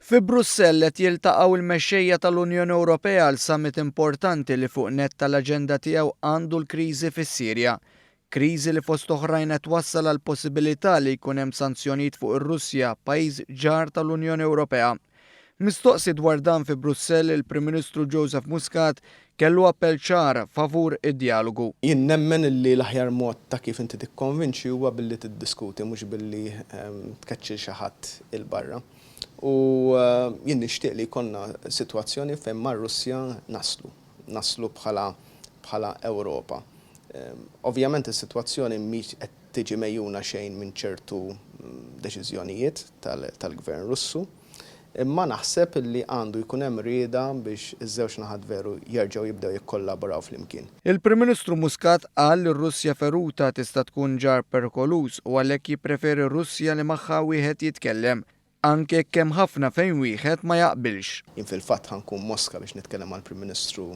Fi Brussell qed jiltaqgħu l-mexxejja tal-Unjoni Ewropea għal summit importanti li fuq nett tal-aġenda tiegħu għandu l-kriżi fis-Sirja. Kriżi li fost oħrajn qed twassal għall-possibilità li jkun hemm sanzjonijiet fuq ir-Russja, pajjiż ġar tal-Unjoni Ewropea. Mistoqsi dwar dan fi Brussell, il-Prim Ministru Joseph Muscat kellu appell ċar favur id-djalogu. Jien nemmen li l-aħjar mod ta' kif inti tikkonvinċi huwa billi tiddiskuti mhux billi tkeċċi 'l xi ħadd 'il barra. U jien nixtieq li jkollna sitwazzjoni fejn mar-Russja naslu, naslu bħala bħala Ewropa. Ovvjament is-sitwazzjoni mhix qed tiġi megħjuna xejn minn ċertu deċiżjonijiet tal-Gvern Russu, imma naħseb li għandu jkun hemm rieda biex iż-żewġ naħat veru jerġgħu jibdew jikkollaboraw flimkien. Il-Prim Ministru Muscat qal li r-Russja feruta tista' tkun ġar perikoluż u għalhekk jippreferi Russja li magħha wieħed jitkellem, anke jekk hemm ħafna fejn wieħed ma jaqbilx. Jien fil-fatt ħa nkun Moska biex nitkellem mal-Prim Ministru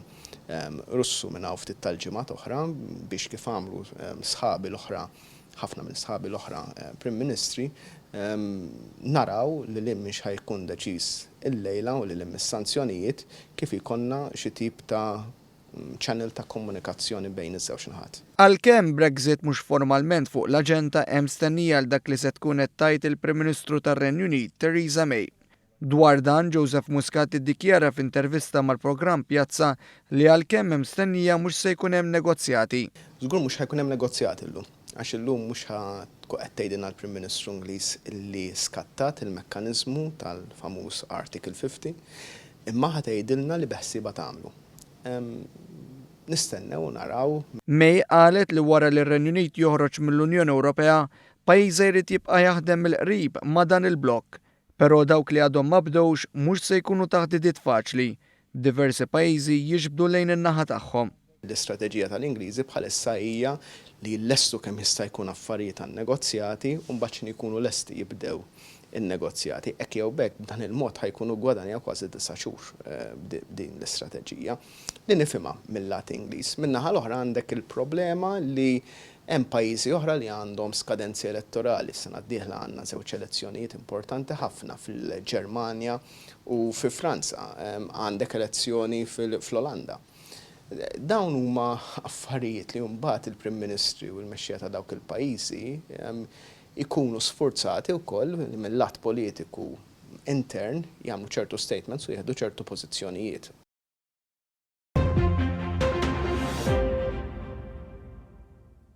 Russu minn hawn ftit tal-ġimgħat oħra biex kif għamlu sħabi l-oħra, ħafna minn sħabi l-oħra Prim Ministri, naraw lil hinn minn x'ħa jkun deċiż illejla u lil hinn mis-sanzjonijiet kif jkollna xi tip ta' channel ta' komunikazzjoni bejn iż-żewġ naħat. Għalkemm Brexit mhux formalment fuq l-aġenda hemm stennija għal dak li se tkun qed tgħid il-Prim Ministru tar-Renju Unit Theresa May. Dwar dan Joseph Muscat iddikjara f'intervista mal-programm Pjazza li għalkemm hemm stennija mhux se jkun hemm negozjati. Żgur mhux ħa jkun hemm negozjati llum. Għax illum mhux ħa tkun qed tgħidilna l-Prim Ministru Ingliż li skattat il-mekkaniżmu tal-famuż Article 50, imma ħa tgħidilna li beħsiebha tagħmlu. Nistennew u naraw. May qalet li wara li r-Renju Unit joħroġ mill-Unjoni Ewropea, pajjiżha jrid jibqa' jaħdem mill-qrib ma' dan il-blokk. Però dawk li għadhom ma bdewx mhux se jkunu taħdidiet faċli, b'diversi pajjiżi jiġbdu lejn in-naħa tagħhom. L-istrateġija tal-Ingliżi bħalissa hija li jlestu kemm jista' jkun affarijiet għan-negozjati u mbagħad x'inhi jkunu lesti jibdew in-negozjati. Hekk jew b'hekk b'dan il-mod ħa jkunu ggwadanjaw kważi disa' xhur b'din l-istrateġija. Li nifhimha mil-lat Ingliż. Min-naħa l-oħra għandek il-problema li hemm pajjiżi oħra li għandhom skadenzi elettorali. Is-sena d-dieħla għandna żewġ elezzjonijiet importanti ħafna fil-Ġermanja u fi Franza. Għandek elezzjoni fl-Olanda. Dawn huma affarijiet li mbagħad il-Prim Ministri u l-mexxejja ta' dawk il-pajjiżi jkunu sfurzati wkoll li mil-lat politiku intern jagħmlu ċertu statements u jieħdu ċertu pożizzjonijiet.